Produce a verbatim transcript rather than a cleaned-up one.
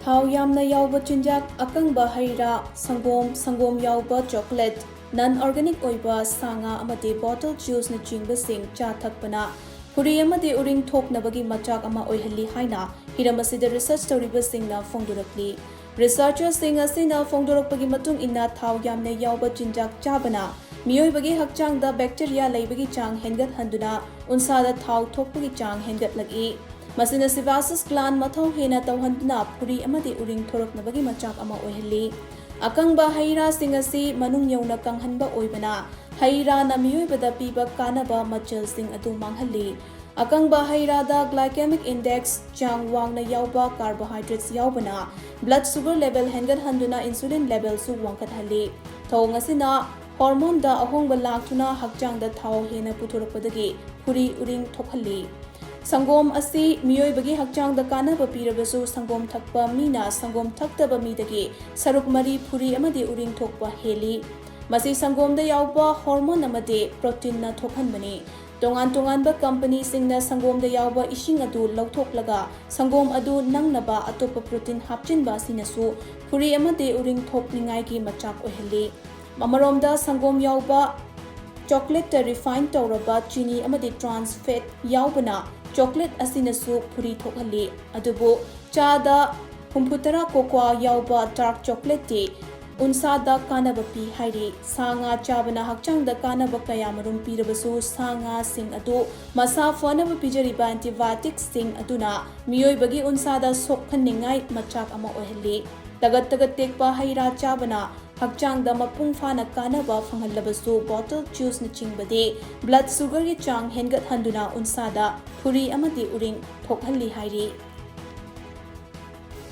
ꯊꯥꯎ ꯌꯥꯝꯅ ꯌꯥꯎꯕ ꯆꯤꯟꯖꯥꯛ, ꯑꯀꯪꯕ ꯍꯩ ꯔꯥ, ꯁꯪꯒꯣꯝ, ꯁꯪꯒꯣꯝ ꯌꯥꯎꯕ ꯆꯣꯀꯣꯂꯦꯠ, ꯅꯟ ꯑꯣꯔꯒꯥꯅꯤꯛ ꯑꯣꯏꯕ ꯁꯥ ꯉꯥ ꯑꯃꯗꯤ ꯕꯣꯇꯜ ꯖꯨꯁꯅꯆꯤꯡꯕꯁꯤꯡ ꯆꯥ ꯊꯛꯄꯅ ꯐꯨꯔꯤ ꯑꯃꯗꯤ ꯎꯔꯤꯡ ꯊꯣꯛꯅꯕꯒꯤ ꯃꯆꯥꯛ ꯑꯃ ꯑꯣꯏꯍꯜꯂꯤ ꯍꯥꯏꯅ ꯍꯤꯔꯝ ꯑꯁꯤꯗ ꯔꯤꯁꯔꯆ ꯇꯧꯔꯤꯕꯁꯤꯡꯅ ꯐꯣꯡꯗꯣꯔꯛꯂꯤ꯫ ꯔꯤꯁꯔꯆꯔꯁꯤꯡ ꯑꯁꯤꯅ ꯐꯣꯡꯗꯣꯔꯛꯄꯒꯤ ꯃꯇꯨꯡ ꯏꯟꯅ, ꯊꯥꯎ ꯌꯥꯝꯅ ꯌꯥꯎꯕ ꯆꯤꯟꯖꯥꯛ ꯆꯥꯕꯅ ꯃꯤꯑꯣꯏꯕꯒꯤ ꯍꯛꯆꯥꯡꯗ ꯕꯦꯛꯇꯤꯔꯤꯌꯥ ꯂꯩꯕꯒꯤ ꯆꯥꯡ ꯍꯦꯟꯒꯠꯍꯟꯗꯨꯅ ꯎꯟꯁꯥꯗ ꯊꯥꯎ ꯊꯣꯛꯄꯒꯤ ꯆꯥꯡ ꯍꯦꯟꯒꯠꯂꯛꯏ꯫ ꯃꯁꯤꯅ ꯁꯤꯕꯥꯁꯤꯁ ꯒ꯭ꯂꯥꯟ ꯃꯊꯧ ꯍꯦꯟꯅ ꯇꯧꯍꯟꯗꯨꯅ ꯐꯨꯔꯤ ꯑꯃꯗꯤ ꯎꯔꯤꯡ ꯊꯣꯔꯛꯅꯕꯒꯤ ꯃꯆꯥꯛ ꯑꯃ ꯑꯣꯏꯍꯜꯂꯤ꯫ ꯑꯀꯪꯕ ꯍꯩ ꯔꯥꯁꯤꯡ ꯑꯁꯤ ꯃꯅꯨꯡ ꯌꯧꯅ ꯀꯪꯍꯟꯕ ꯑꯣꯏꯕꯅ, ꯍꯩ ꯔꯥꯅ ꯃꯤꯑꯣꯏꯕꯗ ꯄꯤꯕ ꯀꯥꯟꯅꯕ ꯃꯆꯜꯁꯤꯡ ꯑꯗꯨ ꯃꯥꯡꯍꯜꯂꯤ꯫ ꯑꯀꯪꯕ ꯍꯩ ꯔꯥꯗ glycemic index ꯆꯥꯡ ꯋꯥꯡꯅ ꯌꯥꯎꯕ carbohydrates ꯌꯥꯎꯕꯅ blood sugar level ꯍꯦꯟꯒꯠꯍꯟꯗꯨꯅ insulin levelꯁꯨ ꯋꯥꯡꯈꯠꯍꯜꯂꯤ꯫ ꯊꯧꯑꯣꯡ ꯑꯁꯤꯅ ꯍꯣꯔꯃꯣꯟꯗ ꯑꯍꯣꯡꯕ ꯂꯥꯛꯇꯨꯅ ꯍꯛꯆꯥꯡꯗ ꯊꯥꯎ ꯍꯦꯟꯅ ꯄꯨꯊꯣꯔꯛꯄꯗꯒꯤ ꯐꯨꯔꯤ ꯎꯔꯤꯡ ꯊꯣꯛꯍꯜꯂꯤ꯫ ꯁꯪꯒꯣꯝ ꯑꯁꯤ ꯃꯤꯑꯣꯏꯕꯒꯤ ꯍꯛꯆꯥꯡꯗ ꯀꯥꯟꯅꯕ ꯄꯤꯔꯕꯁꯨ, ꯁꯪꯒꯣꯝ ꯊꯛꯄ ꯃꯤꯅ ꯁꯪꯒꯣꯝ ꯊꯛꯇꯕ ꯃꯤꯗꯒꯤ ꯁꯔꯨꯛ ꯃꯔꯤ ꯐꯨꯔꯤ ꯑꯃꯗꯤ ꯎꯔꯤꯡ ꯊꯣꯛꯄ ꯍꯦꯜꯂꯤ꯫ ꯃꯁꯤ ꯁꯪꯒꯣꯝꯗ ꯌꯥꯎꯕ ꯍꯣꯔꯃꯣꯟ ꯑꯃꯗꯤ ꯄ꯭ꯔꯣꯇꯤꯟꯅ ꯊꯣꯛꯍꯟꯕꯅꯤ꯫ ꯇꯣꯉꯥꯟ ꯇꯣꯉꯥꯟꯕ ꯀꯝꯄꯅꯤꯁꯤꯡꯅ ꯁꯪꯒꯣꯝꯗ ꯌꯥꯎꯕ ꯏꯁꯤꯡ ꯑꯗꯨ ꯂꯧꯊꯣꯛꯂꯒ ꯁꯪꯒꯣꯝ ꯑꯗꯨ ꯅꯪꯅꯕ ꯑꯇꯣꯞꯄ ꯄ꯭ꯔꯣꯇꯤꯟ ꯍꯥꯞꯆꯤꯟꯕ ꯑꯁꯤꯅꯁꯨ ꯐꯨꯔꯤ ꯑꯃꯗꯤ ꯎꯔꯤꯡ ꯊꯣꯛꯅꯤꯡꯉꯥꯏꯒꯤ ꯃꯆꯥꯛ ꯑꯣꯏꯍꯜꯂꯤ꯫ ꯑꯃꯔꯣꯝꯗ, ꯁꯪꯒꯣꯝ ꯌꯥꯎꯕ ꯆꯣꯀꯣꯂꯦꯠꯇ refine ꯇꯧꯔꯕ ꯆꯤꯅꯤ ꯑꯃꯗꯤ trans fat ꯌꯥꯎꯕꯅ ꯆꯣꯀꯣꯂꯦꯠ ꯑꯁꯤꯅꯁꯨ ꯐꯨꯔꯤ ꯊꯣꯛꯍꯜꯂꯤ꯫ ꯑꯗꯨꯕꯨ ꯆꯥꯗ ꯍꯨꯝꯐꯨꯇꯔꯥ cocoa ꯌꯥꯎꯕ dark chocolateꯇꯤ ꯎꯟꯁꯥꯗ ꯀꯥꯟꯅꯕ ꯄꯤ ꯍꯥꯏꯔꯤ꯫ ꯁꯥ ꯉꯥ ꯆꯥꯕꯅ ꯍꯛꯆꯥꯡꯗ ꯀꯥꯟꯅꯕ ꯀꯌꯥꯃꯔꯨꯝ ꯄꯤꯔꯕꯁꯨ, ꯁꯥ ꯉꯥꯁꯤꯡ ꯑꯗꯨ ꯃꯁꯥ ꯐꯅꯕ ꯄꯤꯖꯔꯤꯕ antibioticꯁꯤꯡ ꯑꯗꯨꯅ ꯃꯤꯑꯣꯏꯕꯒꯤ ꯎꯟꯁꯥꯗ ꯁꯣꯛꯍꯟꯅꯤꯡꯉꯥꯏ ꯃꯆꯥꯛ ꯑꯃ ꯑꯣꯏꯍꯜꯂꯤ꯫ ꯇꯒꯠ ꯇꯒꯠ ꯇꯦꯛꯄ ꯍꯩ ꯔꯥ ꯆꯥꯕꯅ ꯍꯛꯆꯥꯡꯗ ꯃꯄꯨꯡ ꯐꯥꯅ ꯀꯥꯟꯅꯕ ꯐꯪꯍꯜꯂꯕꯁꯨ, bottle juiceꯅꯆꯤꯡꯕꯗꯤ blood sugarꯒꯤ ꯆꯥꯡ ꯍꯦꯟꯒꯠꯍꯟꯗꯨꯅ ꯎꯟꯁꯥꯗ ꯐꯨꯔꯤ ꯑꯃꯗꯤ ꯎꯔꯤꯡ ꯊꯣꯛꯍꯜꯂꯤ ꯍꯥꯏꯔꯤ꯫